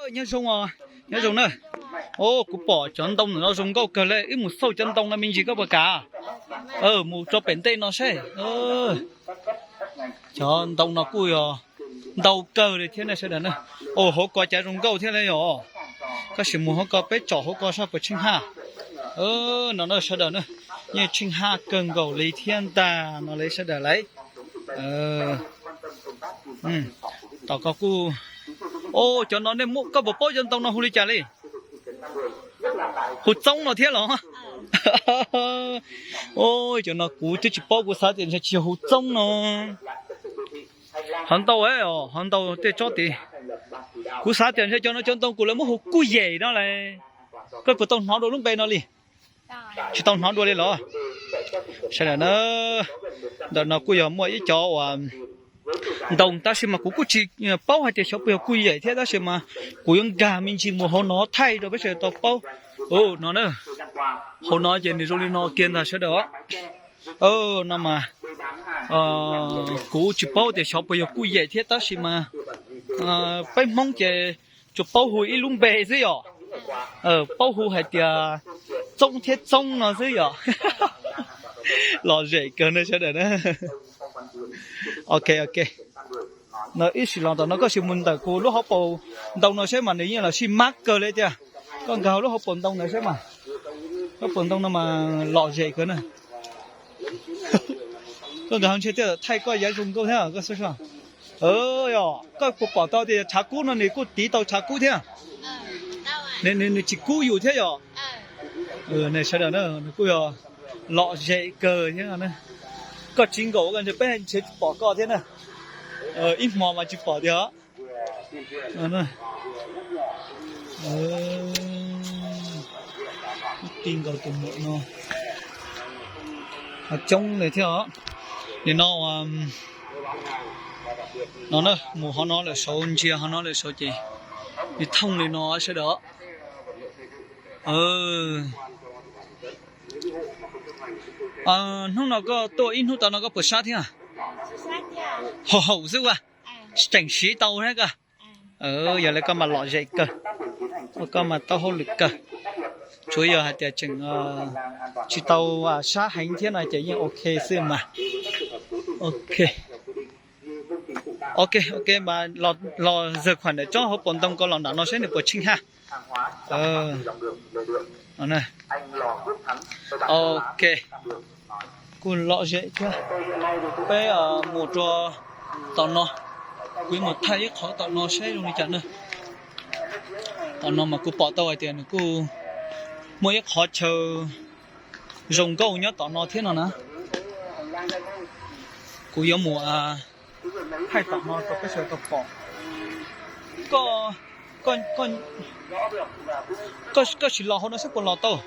Nyob zoo, nyob zoo na. Kuv pom cov ntoo no zoo nkauj kawg li, wb mus xauj cov ntoo no me ntsis koj puas kam? Mus rau pem ntej no seb. Cov ntoo no kuj yog ntau kawg li thiab ne sawv daws na. Hauv ko cav zoo nkauj thiab li yom. Koj sim mus hauv ko, peb tsom hauv ko saib puas tsheej haj. No na sawv daws na, yeej tsheej haj kawg nkaus li thiab ntag no li sawv daws lauj. Tom ko kuj, cov no nej, koj puas paub cov ntoo no hu li cas li? Hu txoob no thiab los? Cov no kuv twb tsis paub, kuv xav tias ntshe tsis yog hu txoob no. Hov ntau, hov ntau tej tsob tid. Kuv xav tias ntshe cov no cov ntoo kuv lawv muab hu kuj yem no las. Koj puas tau hnov dua lub npe no li? Tsis tau hnov dua li los? Sawv daws na, ntawm no kuj yog muaj ib cov uas ntoo tab sis mas kuv kuj tsis paub hais tias xyov puas yog kuj yem thiab tab sis mas kuv yuav nkag me ntsis mus hauv no thaij rau peb sawv daws tau paub. No na, hauv no ces nws zoo li no kiag ntag sawv daws. No mas kuv tsis paub tias xyov puas yog kuj yem thiab tab sis mas peb Hmoob ces tsuas paub hu ib lub npe xwb yom. Paub hu hais tias txoob thiab txoob no xwb yom. Lom zem kawg no sawv daws na. Ok, ok. No ib sim los tom no koj sim mus ntawm kuv lub hauv paus ntoo no seb mas nws yeej los sib mab kawg li tiag. Koj nkag hauv lub hauv paus ntoo ntawd seb mas. Hauv paus ntoo no mas lom zem kawg na. Koj nkag hauv ntshe thiaj thaij koj yav zoo nkauj thiab koj xub so. Yog koj puas pom tau tias tshav kub no nws kuj tiv tau tshav kub thiab? Nws tsis kub yus thiab yom? Sawv daws na, nws kuj yog lom zem kawg thiab. Koj tsis nkaum koj ntshe peb ntshe tsis pom koj thiab na. Ib hmo mas tsis pom tiag. Ti nkaus tus muam no, ho coob li thiab os. Nim no, no na, mus hov no lawm saud, ntsia hov no lawm saud ces nws thooj li no sawv daws. Hnub no koj tuaj ib hnub tas no koj puas sab thiab? Haum haum xwb ua, tseem siv tau thiab koj. Yog li koj mas lom zem kawg, koj mas tau hauj lwm kawg. Tsuav yog hais tias tseem tsis tau sab heev thiab no ces yeej ok xwb mas. Ok. Ok, ok, mas los zawg khuam ntawm tsob hauv paus ntoo ko los nram no seb nws puas tsheej haj. Ok, kuj lom zem thiab. Peb mus rau tom no, kuv mus thaij ib qhov tom no seb zoo li cas na. Tom no mas kuv pom tau hais tias nws kuj muaj ib qhov chaw zoo nkauj nyob tom no thiab no na. Kuv yuav mus thaij tom no rau peb sawv daws tau pom. Koj, koj sim los hauv no seb puas los tau.